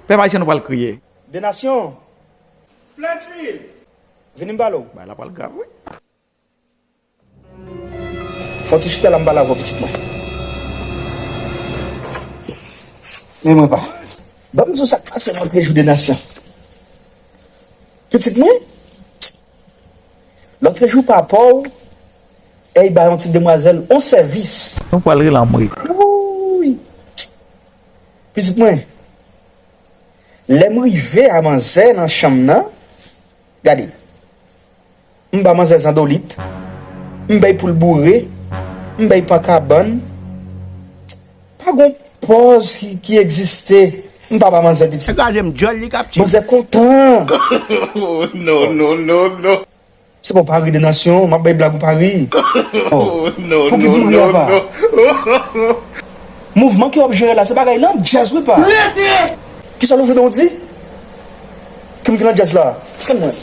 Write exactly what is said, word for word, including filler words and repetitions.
Pèp ayisyen, nou pral kriye. De nasyon. Fletil. Vini m pale w. Bagay la pral grav, wi. Fè yon ti chita la, m pale avè w, pitit mwen. Men mwen pa. Ban m di w sa k pase lòtrejou, de nasyon. Pitit mwen, lòtrejou papa w, e, bay yon ti demwazèl yon sèvis. Nou pral rele anmwe. Wouy. Pitit mwen, lè m rive a manzè nan chanm nan, gade, m ba manzè zandolit, m bay poul boure, m bay pan kabann. Pa gon pòz ki, ki egziste, m pa ba manzè, pitit. Kraze m djòl li k ap tchip. Manzè kontan. Oh, non, non, non, non. Se pa w pa ri, de nasyon, m ap bay blag ou pa ri. Oh, non, non, non, non. Pou ki pou ri apa? Mouvman ke w ap jere la, se bagay lan djaz wi pa. Kisa Louvidon di? Ki m ki nan djaz la? Tann mwen.